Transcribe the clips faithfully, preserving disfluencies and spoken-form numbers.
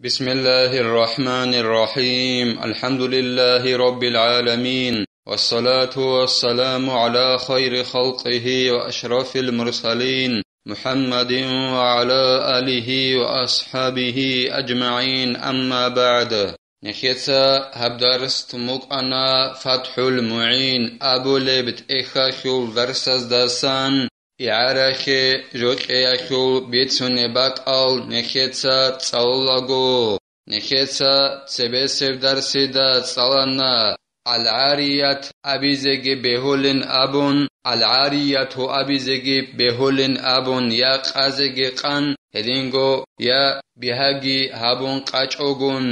بسم الله الرحمن الرحيم. الحمد لله رب العالمين. والصلاة والسلام على خير خلقه وأشرف المرسلين محمد وعلى آله وأصحابه أجمعين. أما بعد. Нехеца гьаб дарс тун букӀана ФатхӀул МугӀин абулеб тӀехьалъул дарсаздасан. ИгӀарахье жокьеялъул бицунеб бакӀал нехеца цӀалулаго, нехеца цебесеб дарсида цӀалана, алгӀарият абизеги бегьулин абун, алгӀарияту абизеги бегьулин абун, я къазеги къан, гьединго я бигьаги гьабун къачӀогун.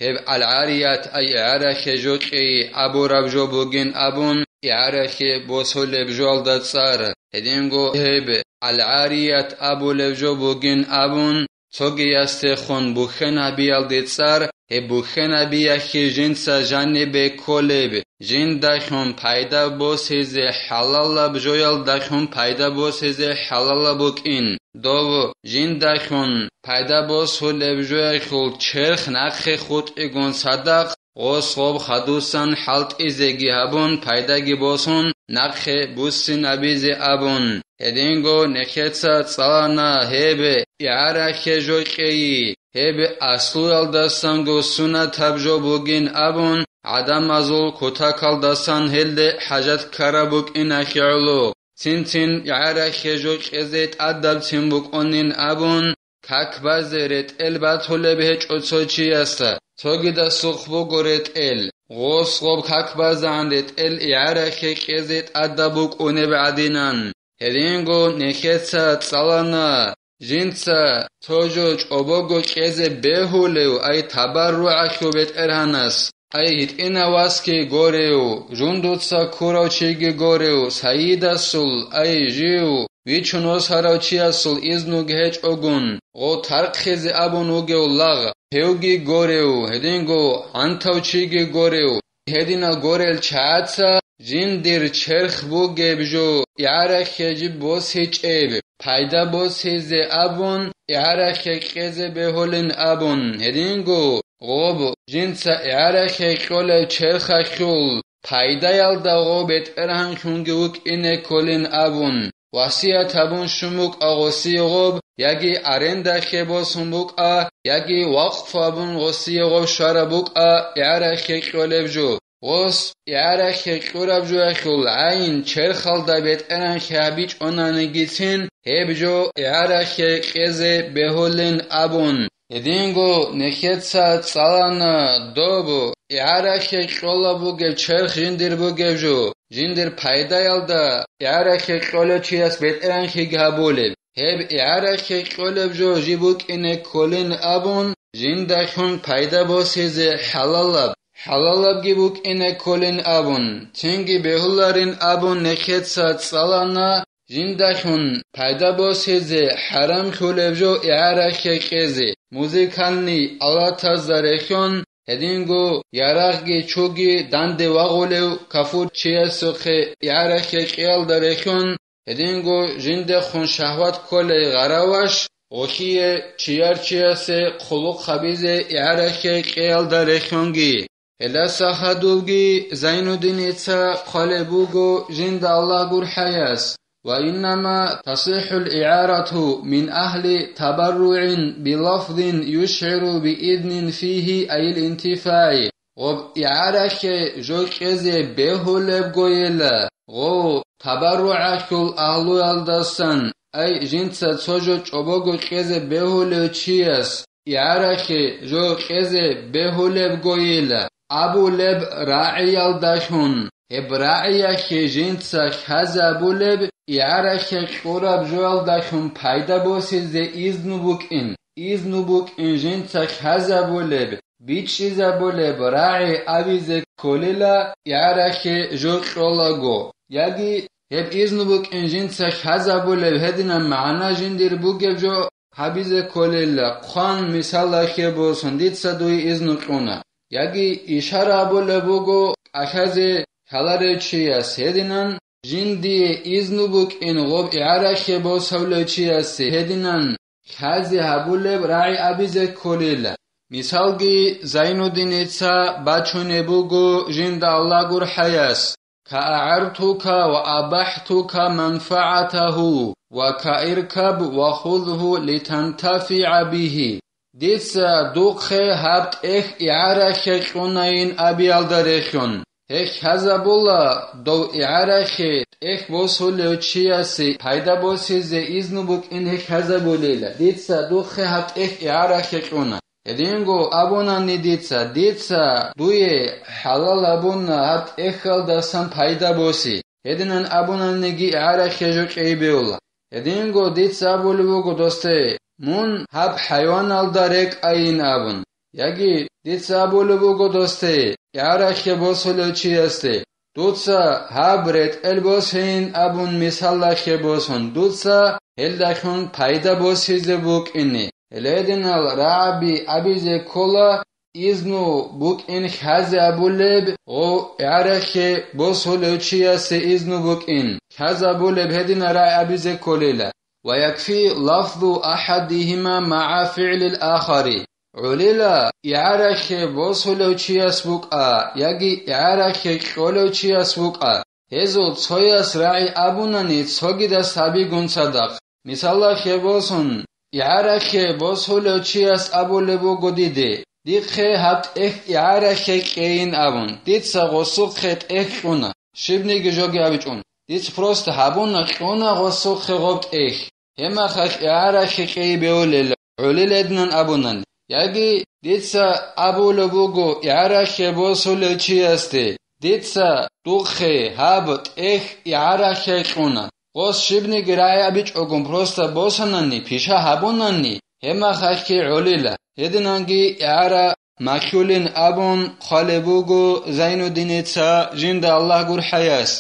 Гьеб алгӀарият ай игӀарахье жокьей абураб жо бугин абун, игӀарахье босулеб жоялда цӀар. Гьединго гьеб алгӀарият абулеб жо бугин абун, цогиясдехун бухьенабиялде цӀар, гьеб бухьенабиялъе жинца жанибе кколеб, жиндалъун пайда босизе хӀалалаб жоялдалъун пайда босизе хӀалалаб букӀин. Дов жиндалъун пайда босулеб жоялъул черх нахъе хутӀигун цадахъ, гъос гъоб хадусан хӀалтӀизеги гьабун, пайдаги босун, нахъе буссинабизе абун. Гьединго нехеца цӀалана гьеб игӀарахье жокьей, гьеб аслуялдасанго сунатаб жо бугин абун, гӀадамазул кутакалдасан гьелде хӀажат ккараб букӀиналъе гӀоло. Цин-цин игӀарахье жокьезе тӀадабцин букӀунин абун, как базе ретӀел батулеб гьечӀо цо чиясда, цогидасухъ буго ретӀел, гъос гъоб как базегӀан ретӀел игӀарахье кьезе тӀадаб букӀунеб гӀадинан. Гьединго нехеца цӀалана, жинца цо жо чӀобого кьезе бегьулев, ай табарругӀалъул бетӀергьанас, ай гьитӀинав васги горев, жундуца ккурав чиги горев, сайидасул, ай жив, вичун восарав чиясул изнуги гьечӀогун, гъо тархъизе абун вугев лагъ, гьевги горев, гьединго гӀантав чиги горев, гьединал горел чагӀаца жиндир черх бугеб жо игӀарахье жиб босичӀеб, пайда босизе абун, игӀарахье кьезе бегьулин абун, гьединго гъоб жинца игӀарахье кьолев черхалъул пайдаялда гъо бетӀергьанлъунги вукӀине кколин абун, васият гьабун щун букӀа гъосие гъоб, яги арендалъе босун букӀа, яги вакъфу гьабун гъосие гъоб щвараб букӀа игӀарахье кьолеб жо. Гъос игӀарахье кьураб жоялъул гӀайн черхалда бетӀергьанлъи гьабичӀонанигицин, гьеб жо игӀарахье кьезе бегьулин абун. Гьединго нехеца цӀалана доб игӀарахье кьолеб бугеб черх жиндир бугеб жо, жиндир пайдаялда игӀарахье кьолев чияс бетӀергьанлъиги гьабулеб. Гьеб игӀарахье кьолеб жо жиб букӀине кколин абун, жиндалъун пайда босизе хӀалалаб, хӀалалабги букӀине кколин абун, цинги бегьуларин абун нехеца цӀалана, жиндалъун пайда босизе хӀарамлъулеб жо игӀарахье кьезе, музыкальный алатазда рехьон, гьединго ярагъги чуги данде вагъулев кафур чиясухъе игӀарахье кьиялда рехьон, гьединго жиндехун шагьват кколей гъараваш, гъолъие чияр чиясе хъулухъ гьабизе игӀарахье кьеялда рехьонги. Гьелдаса хадубги Зайнуддиница хъвалеб буго жинда Аллагь гурхӀаяс: «Ва иннама тасихӀул игӀарату мин агьли табарругӀин билафзин юшгӀиру биизнин фигьи айил интифагӀи». Гъоб игӀарахье жо кьезе бегьулебгойила, гъов табарругӀалъул агьлуялдасан, ай жинца цо жо чӀобого кьезе бегьулев чияс, игӀарахье жо кьезе бегьулебгойила абулеб рагӀиялдалъун, гьеб рагӀиялъе жинца хьазабулеб, игӀарахье кьураб жоялдалъун пайда босизе изну букӀин, изну букӀин жинца хьазабулеб, бичӀчӀизабулеб рагӀи абизе кколила, игӀарахье жо кьолаго, яги гьеб изну букӀин жинца хьазабулеб гьединаб магӀна жиндир бугеб жо гьабизе кколила, хъван, мисалалъе босун, дица дуе изну кьуна, яги ишара абулеб буго кӀалъазе хьаларев чияс, гьединан жиндие изну букӀин гъоб игӀарахье босавлев чиясе гьединан хьазе гьабулеб рагӀи абизе кколила. Мисалги, Зайнуддиница бачунеб буго жинда Аллагь гурхӀаяс: «كأعرتك وأبحتك منفعته وكأركب وخذه لتنتفع به». Дица духъе гьаб тӀехь игӀарахъе кьунайин абиялда рехьун, гьеб хьазабула, дов игӀарахъе тӀехь босулев чиясе пайда босизе изну букӀин гьеб хьазабулила, дица духъе гьаб тӀехь игӀарахъе кьуна. Гьединго абунани дица, дица дуе хӀалал гьабуна гьаб тӀехьалдасан пайда боси. Гьединан абунаниги игӀарахъе жо кьейбеула. Гьединго дица абулеб буго досде: «Мун гьаб хӀайваналда рекӀайин», – абун. Яги дица абулеб буго досде, игӀарахъе босулев чиясде: «Дуца гьаб ретӀел босейин», – абун, мисаллахъе босун, дуца гьелдалъун пайда босизе букӀине. Гьединал рагӀаби абизе ккола, изну букӀин хьазе абулеб, гъов игӀарахъе босулев чиясе изну букӀин хьазе абулеб гьединал рагӀи абизе кколила. «ويكفي لفظ أحدهما مع فعل الآخر». ГӀолила, игӀарахъе босулев чияс букӀа яги игӀарахъе кьолев чияс букӀа, гьезул цояс рагӀи абунани цогидас гьабигун цадахъ. Мисаллахъе босун, игӀарахъе босулев чияс абулеб буго диде: «Дихъе гьаб тӀехь игӀарахъе кьейин», – абун, дица гъосухъе тӀехь кьуна, щибниги жоги абичӀун. Дица просто гьабуна, кьуна гъосухъе гъоб тӀехь. Гьебмахалъ игӀарахъе кьей беулел гӀолиледнан абунан. Яги дица абулеб буго игӀарахъе босулев чиясде: «Дица духъе гьаб тӀехь игӀарахъе кьуна». Гъос щибниги рагӀи абичӀогун просто босанани, пиша гьабунани, гьебмахалъги гӀолила. Гьединанги игӀара махьулин абун хъвалеб буго Зайнуддиница жинда Аллагь гурхӀаяс: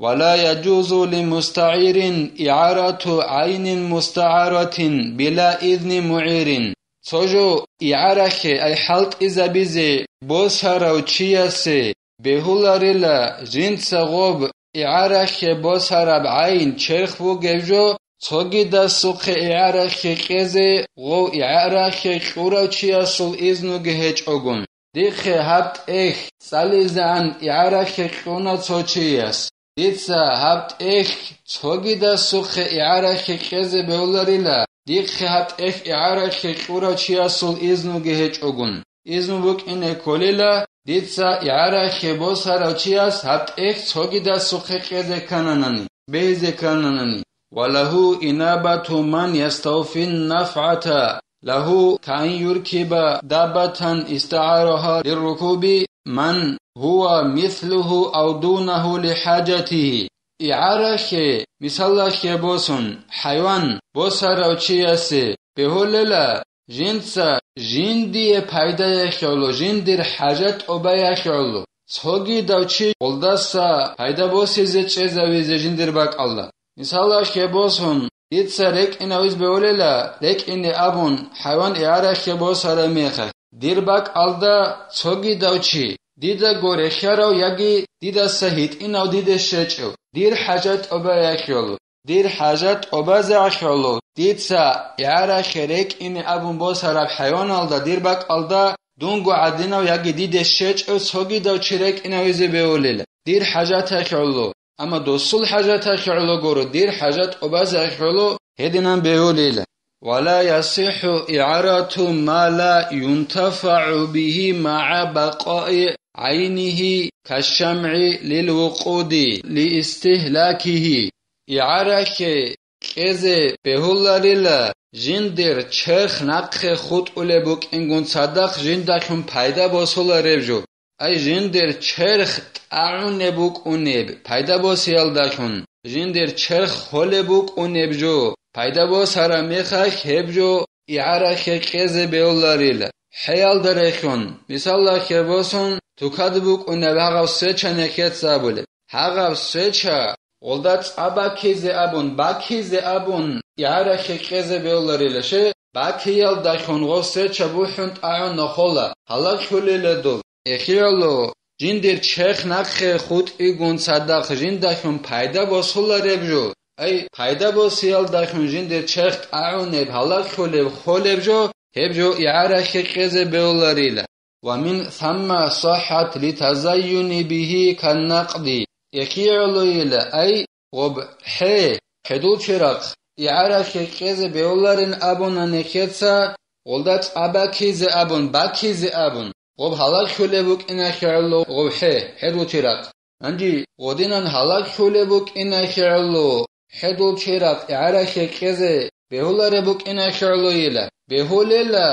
«ولا يجوز لمستعير إعارة عين مستعارة بلا إذن معير». Цо жо игӀарахъе, ай хӀалтӀизабизе босарав чиясе бегьуларила, жинца гъоб игӀарахъе босараб гӀайн черх бугеб жо, цогидасухъе игӀарахъе кьезе гъов игӀарахъе кьурав чиясул изнуги гьечӀогун. Дихъе гьаб тӀехь цӀализегӀан игӀарахъе кьуна цо чияс. Дица гьаб тӀехь цогидасухъе игӀарахъе кьезе бегьуларила, дихъе гьаб тӀехь игӀарахъе кьурав чиясул изнуги гьечӀогун. Изну букӀине кколила, дица игӀарахъе босарав чияс гьаб тӀехь цогидасухъе кьезе ккананани, бегьизе ккананани. «وله إنابة من يستوفي النفعة له كأن يركب دابة استعارها للركوب من هو مثله أو دونه لحاجته». ИгӀарахъе, мисаллахъе босун, хӀайван босарав чиясе бегьулела, жинца жиндие пайдаялъе гӀоло, жиндир хӀажат тӀобаялъе гӀоло, цогидав чи гъолдаса пайда босизе чӀезавизе жиндир бакӀалда. Мисалалъе босун, дица рекӀинавиз бегьулела, рекӀине абун, хӀайван игӀарахъе босараб мехалъ, дир бакӀалда цогидав чи, дидаго рехьарав яги дидаса гьитӀинав диде щечӀев, дир хӀажат тӀобаялъе гӀоло. Дир хӀажат тӀобазе ахӀулев, дица игӀарахъе рекӀине абун босараб хӀайваналда дир бакӀалда дунго гӀадинав яги диде щечӀев цогидав чи рекӀинавизе бегьулел, дир хӀажат ахӀулев. Амма досул хӀажат ахӀулев гуро, дир хӀажат тӀобазе ахӀулев гьединан бегьулел. ولا يصح إعارة ما لا ينتفع به مع بقاء عينه كالشمع للوقود لاستهلاكه. ИгӀарахъе кьезе бегьуларила, жиндир черх нахъе хутӀулеб букӀингун цадахъ жиндалъун пайда босулареб жо. Ай жиндир черх тӀагӀунеб букӀунеб пайда босиялдалъун, жиндир черх холеб букӀунеб жо, пайда босараб мехалъ гьеб жо игӀарахъе кьезе бегьуларила. ХӀеялда рехун, мисаллахъе босун, тукад букӀунеб гьагъав свеча нехеца абулеб. Гьагъав свеча гъолда цӀа бакизе абун, бакизе абун, игӀарахъе кьезе бегьуларила. Ще, бакиялдалъун гъов свеча бухӀун тӀагӀун нохола, гьалаклъулила дов. Эхиялъо, жиндир черх нахъе хутӀигун цадахъ жиндалъун пайда босулареб жо, ай, пайда босиялдалъун жиндир черх тӀагӀунеб, гьалаклъулеб, холеб жо, гьеб жо игӀарахъе кьезе бегьуларила. Ва мин самма саххат литазайюни бигьи каннакъди, эхиялъуйила, ай, гъоб хӀе, хӀедул черахъ, игӀарахъе кьезе бегьуларин абуна нехеца, гъолда цӀа бакизе абун, бакизе абун, гъоб гьалаглъулеб букӀинахъегӀоло гъоб хӀе, хӀедул черахъ. Гьанже гъодинан гьалаглъулеб букӀинахъегӀоло, хӀедул черахъ игӀарахъе кьезе бегьулареб букӀинахъегӀолойила, бегьулела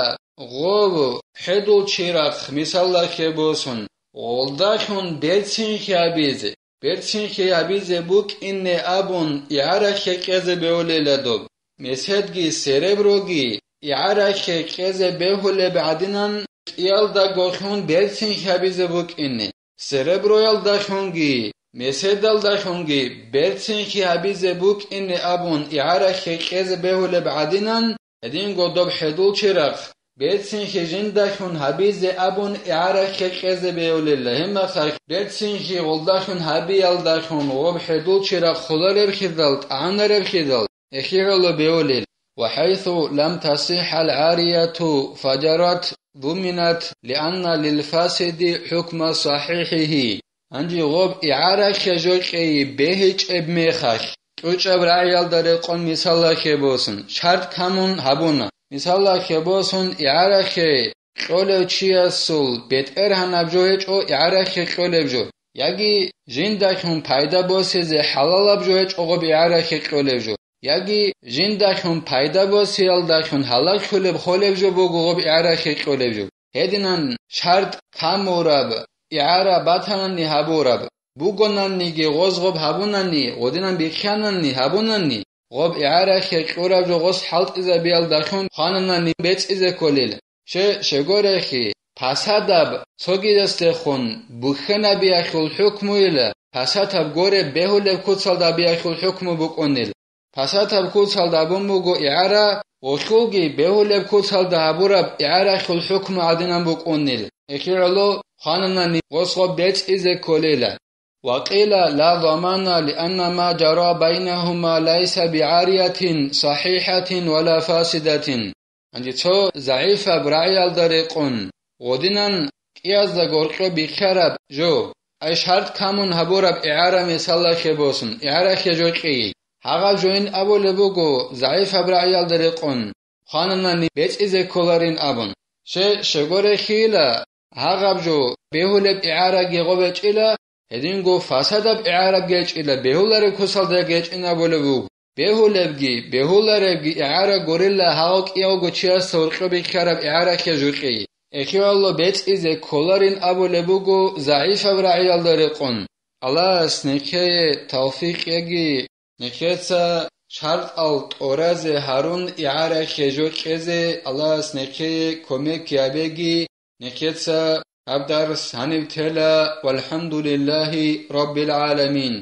гъоб хӀедул черахъ, мисаллахъе босун, гъолдалъун берцинхъи гьабизе, берцинхъи гьабизе букӀине абун игӀарахъе кьезе бегьулела доб. Меседги сереброги игӀарахъе кьезе бегьулеб гӀадинан кӀиялдагохъун берцинхъи гьабизе букӀине, сереброялдалъунги меседалдалъунги берцинхъи гьабизе букӀине абун игӀарахъе кьезе бегьулеб гӀадинан, гьединго доб хӀедул черахъ берцинхъи жиндалъун гьабизе абун игӀарахъе кьезе бегьулела, гьебмехалъ берцинхъи гъолдалъун гьабиялдалъун гъоб хӀедул черахъ холаребхидал, тӀагӀанаребхидал эхиялъуйила бегьулел. Ва хӀайсу лам тасиххӀал гӀарияту фаджарат, зумминат, лианна лил фасиди хӀукма сахихӀихи. Гьанже гъоб игӀарахъе жо кьей бегьичӀеб мехалъ, кьучӀаб рагӀиялда рекъон мисаллахъе босун, шартӀ камун гьабуна. Мисаллахъе босун, игӀарахъе кьолев чиясул бетӀергьанаб жо гьечӀо игӀарахъе кьолеб жо, яги жиндалъун пайда босизе хӀалалаб жо гьечӀо гъоб игӀарахъе кьолеб жо, яги жиндалъун пайда босиялдалъун гьалаглъулеб холеб жо буго гъоб игӀарахъе кьолеб жо. Гьединан шартӀ камураб игӀара батанани гьабураб, бугонаниги гъоз гъоб гьабунани, гъодинан бихьанани гьабунани, гъоб игӀарахъе кьураб жо гъос хӀалтӀизабиялдалъун хвананани бецӀизе кколел. Ще, щегорехи, пасадаб цогидасдехун бухьенабиялъул хӀукмуйила, пасадаб горе бегьулеб куцалда гьабиялъул хӀукму букӀунел. Пасатаб куцалда абун буго игӀара, гъолъулги бегьулеб куцалда гьабураб игӀарахъул хӀукму гӀадинан букӀунел. ЭхигӀоло хвананани гъос гъоб бецӀизе кколела. Ва къила ла замана, лианна ма жара байнагьума лайса биариятин сахихӀатин ва ла фасидатин. Гьанже цо загӀипаб рагӀиялда рекъон, гъодинан кӀиязда горкьо бихьараб жо, ай шартӀ камун гьабураб игӀара мисаллахъе босун, игӀарахъе жо кьей. Гьагъаб жоин абулеб буго, загӀипаб рагӀиялда рекъон, хвананани бецӀизе кколарин абун. Ще, щегорехила, гьагъаб жо бегьулеб игӀараги гъоб гьечӀила, гьединго фасадаб игӀарабги гьечӀила, бегьулареб куцалда гьечӀин абулеб буго. Бегьулебги, бегьуларебги игӀара гурила гьав кӀиявго чиясда гьоркьо бихьараб игӀарахъе жо кьей. ЭхигӀоло бецӀизе кколарин абулеб буго загӀипаб рагӀиялда рекъон. Аллагьас нехее тавфикъ кьеги, нехеца шартӀал тӀоразе гьарун игӀарахъе жо кьезе Аллагьас нехее кумек гьабеги, нехеца гьаб дарс гьаниб тела, валхӀамдулиллагьи раббил гӀаламин.